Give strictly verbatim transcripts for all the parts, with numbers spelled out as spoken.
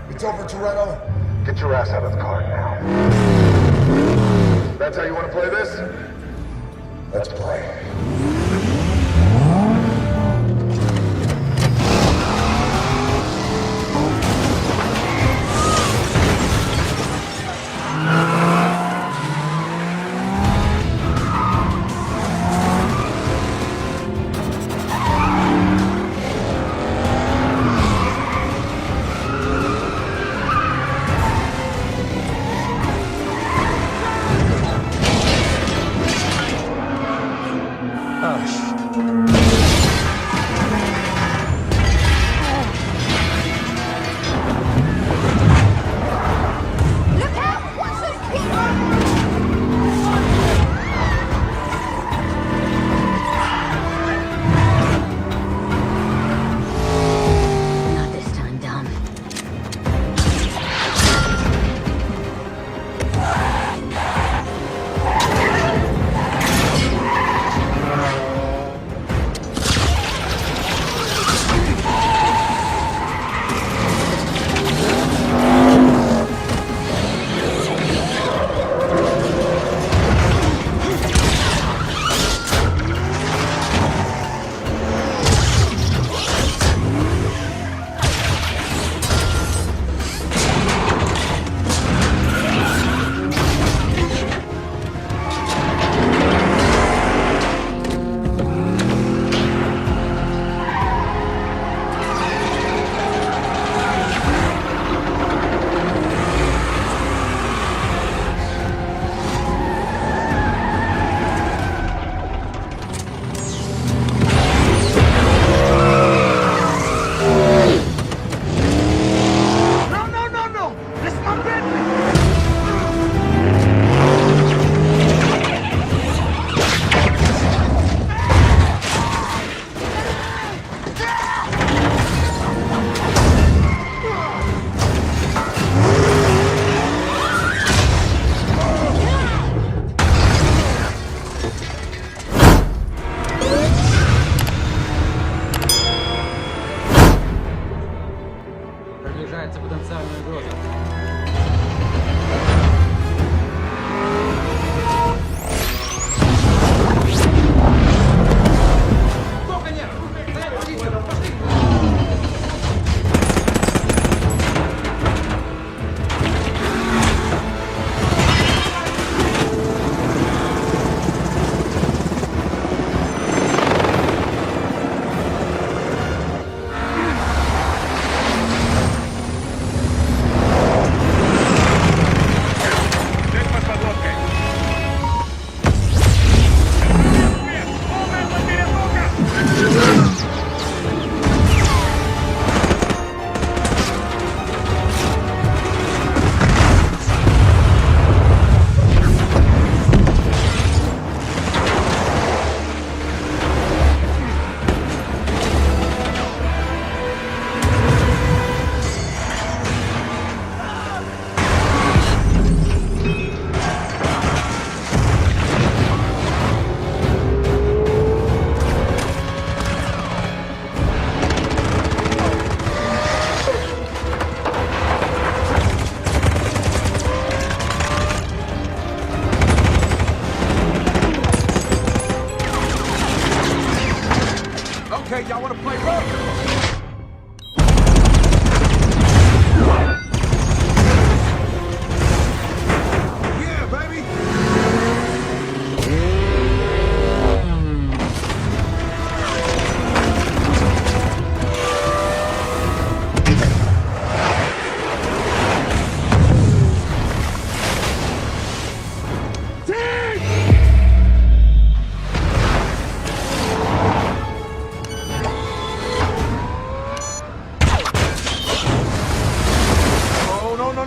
It's over, Toretto. Get your ass out of the car now. That's how you want to play this? Let's play. Not this time, Dom. Non, non, non, non! Lèsman pèdi! Приближается потенциальная угроза. Сколько нервов! Пошли!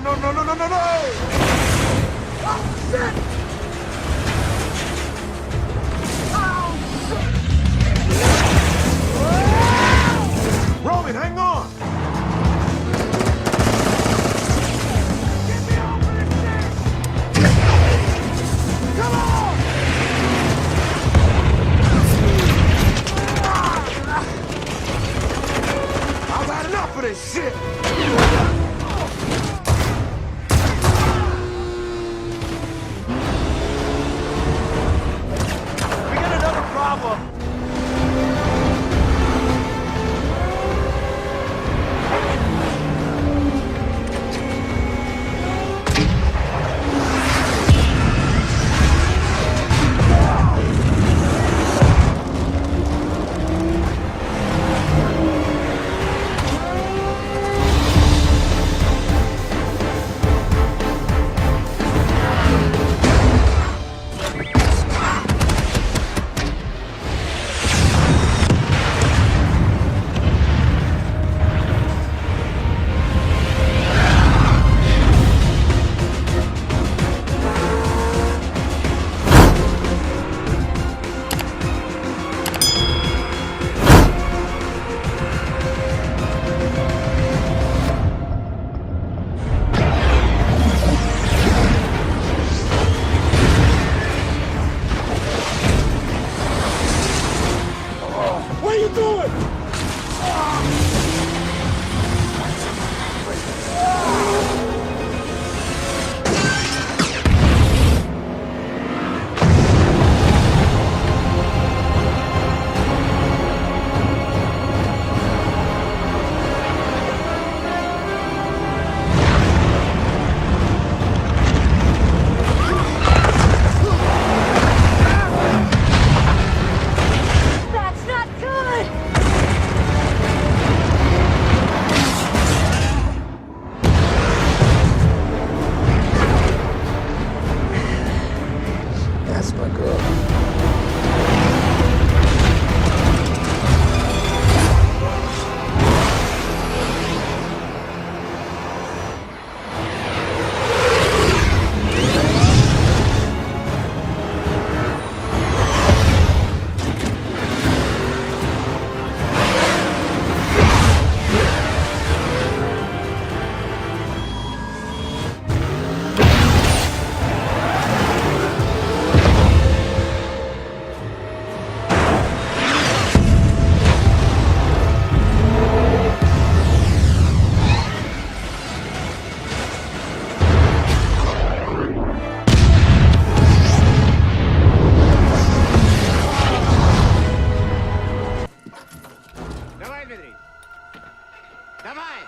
No, no, no, no, no, no! Oh, shit! Oh, shit! Roman, hang on! Get me off of this thing! Come on! I've had enough of this shit! We got another problem. What are you doing? That's not good! That's my girl. Давай, Дмитрий! Давай!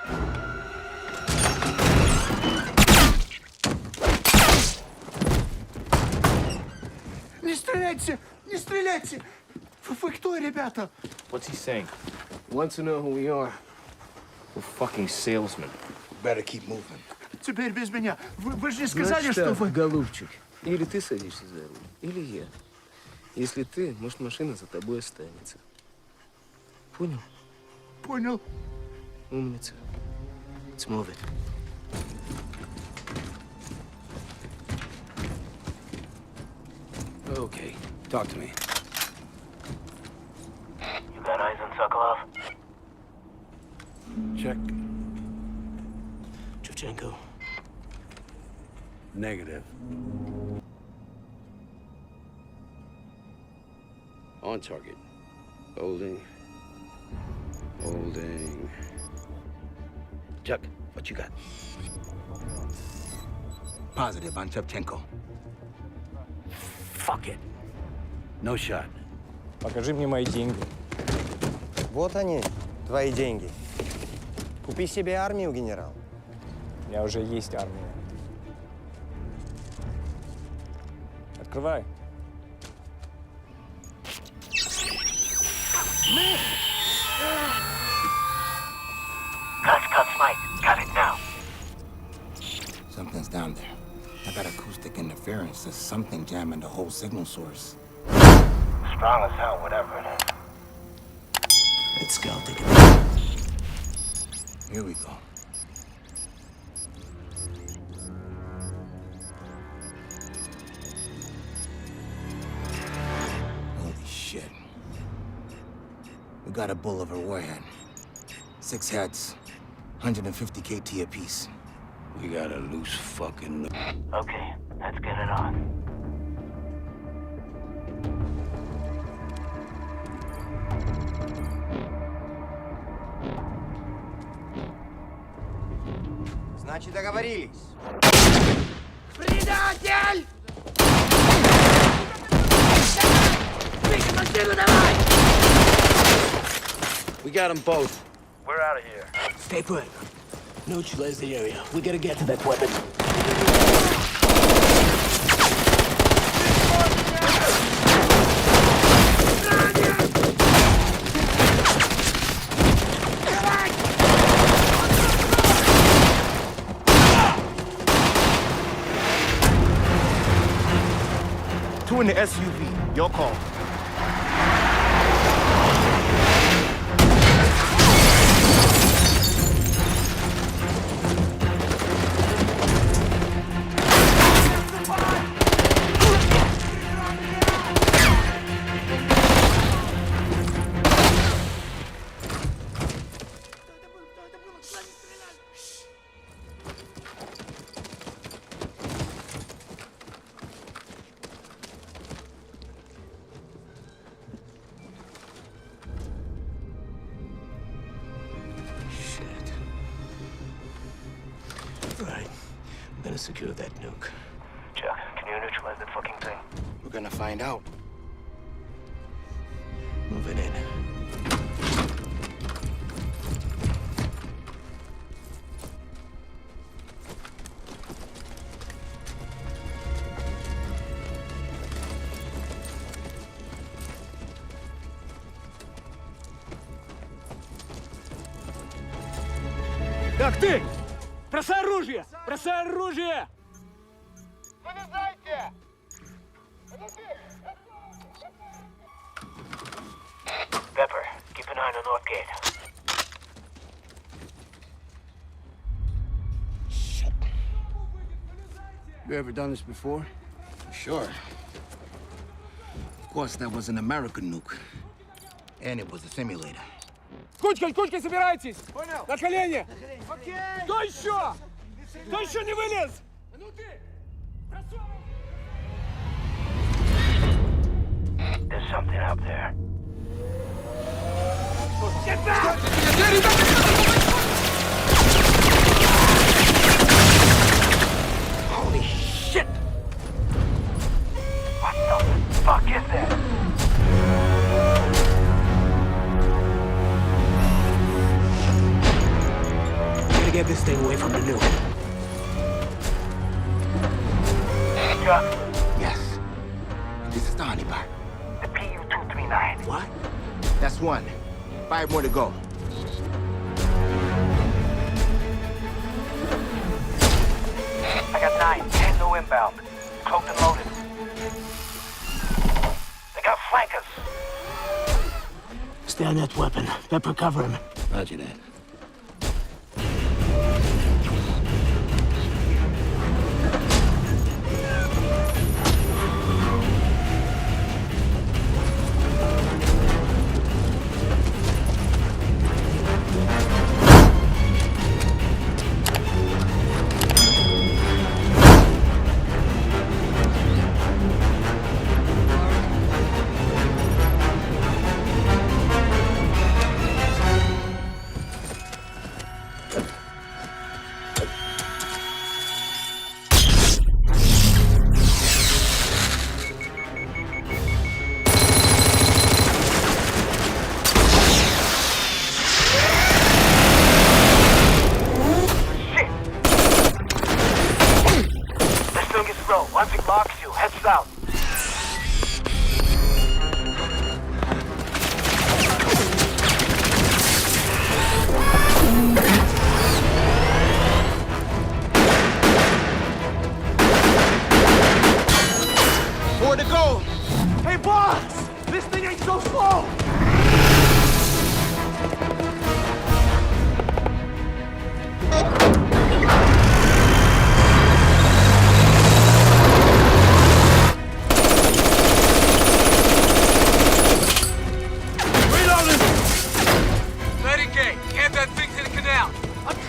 Не стреляйте! Не стреляйте! Вы, вы кто, ребята? What's he saying? Want to know who we are? We're fucking salesmen. Better keep moving. Теперь без меня. Вы, вы же не сказали, что вы... Значит так, голубчик, или ты садишься за руль, или я. Если ты, может, машина за тобой останется. Понял? Понял. Умница. Let's move it. Okay, talk to me. You got eyes on Sokolov? Check. Shevchenko. Negative. On target. Holding. Holding. Chuck, what you got? Positive on Shevchenko. Fuck it. No shot. Покажи мне мои деньги. Вот они, твои деньги. Купи себе армию, генерал. У меня уже есть армия. Открывай. Cuts, cuts, Mike. Got it now. Something's down there. I got acoustic interference. There's something jamming the whole signal source. Strong as hell, whatever it is. Let's go take a look. Here we go. Got a bull of her warhead. Six heads, hundred and fifty K T apiece. We got a loose fucking. Okay, let's get it on. Значит, договорились. Предатель! Двигай машину, давай! We got 'em both. We're out of here. Stay put. Nooch, lays the area. We gotta get to that weapon. Two in the S U V. Your call. Shit. All right. I'm gonna secure that nuke. Chuck, can you neutralize that fucking thing? We're gonna find out. Moving in. Так ты! Бросай оружие! Бросай оружие! Вылезайте! Pepper, keep an eye on the north gate. Shit. You ever done this before? Sure. Of course, that was an American nuke. And it was a simulator. Кучкой, кучкой собирайтесь! Понял. На колени! Окей! Кто еще? Кто еще не вылез? There's something up there. Get back! Holy shit! What the fuck is that? Gotta get this thing away from the nuke. Chuck. Yes. This is the honey pot. The P U two three nine. What? That's one. Five more to go. I got nine. Ten new inbound. Cloaked and loaded. They got flankers. Stay on that weapon. Pepper, cover him. Roger that.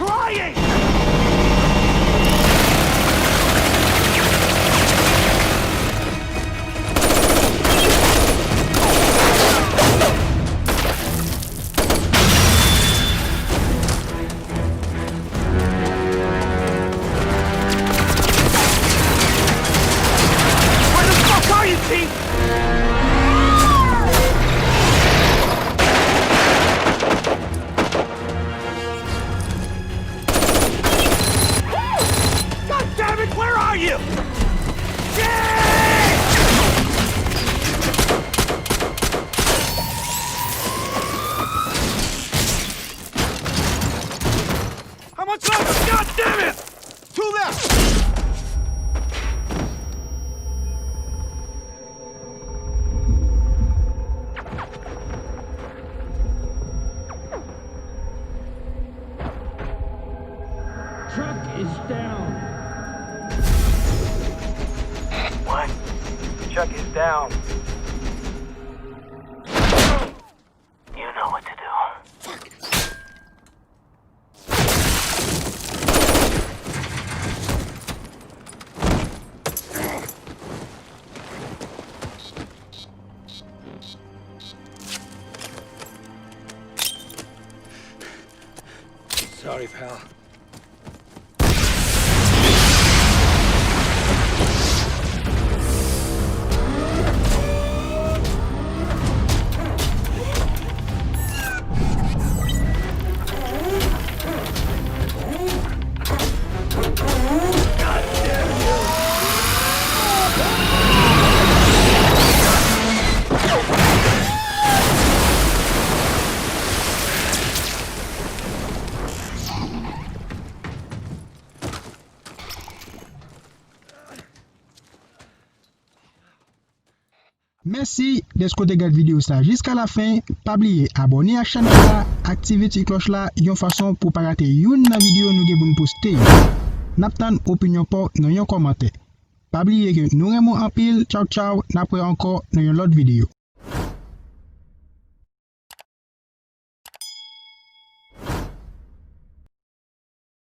Trying! Where the fuck are you, Chief? God damn it, where are you? Shit! How much longer? God damn it! Two left! Truck is down. What? Truck is down. You know what to do. Sorry, pal. Mèsi dèske w te gad videyo sa jiska lafen. Pa bliye abòne ak chanèl la, aktive ti klòch la yon fason pou w pa rate youn nan videyo nou gen pou n poste yo. N ap tann opinyon pa w nan yon kòmantè. Pa bliye ke nou renmen w anpil. Tchaw, tchaw, n ap wè ankò nan yon lòt videyo.